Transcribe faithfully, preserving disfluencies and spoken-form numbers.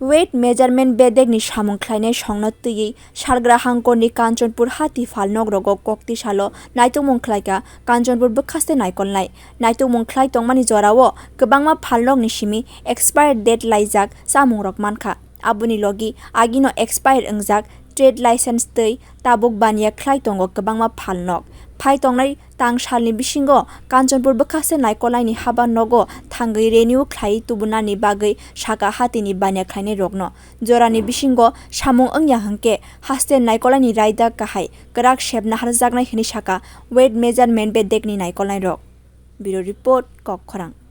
Weight measurement bedekni samung khlainai songno twiwi salgra hangkorni Kanchanpur hati phalnokrogo koktisalo naitokmung khlaikha Kanchanpur bwkhaste naikolnai. Naitokmung khlai tongmani jorao kwbangma phalnokni simi expired date laijak chamungrok mankha. Aboni logi agino expire wngjak trade license tei tabuk baniya khlai tongo kwbangma phalnok. Phai tongnai tang salni bisingo Kanchanpur bwkhaste naikolnaini haba nogo thangwi renew khlai tubunani bagwi saka hatini baniya khlainairokno. Jorani bisingo samung wngya hwnkhe haste naikolnaini raida kahai kwrak sep naharjaknai hwnwi saka weight measurement bedekni naikolnairok. Bureau Report, Kokkhorang.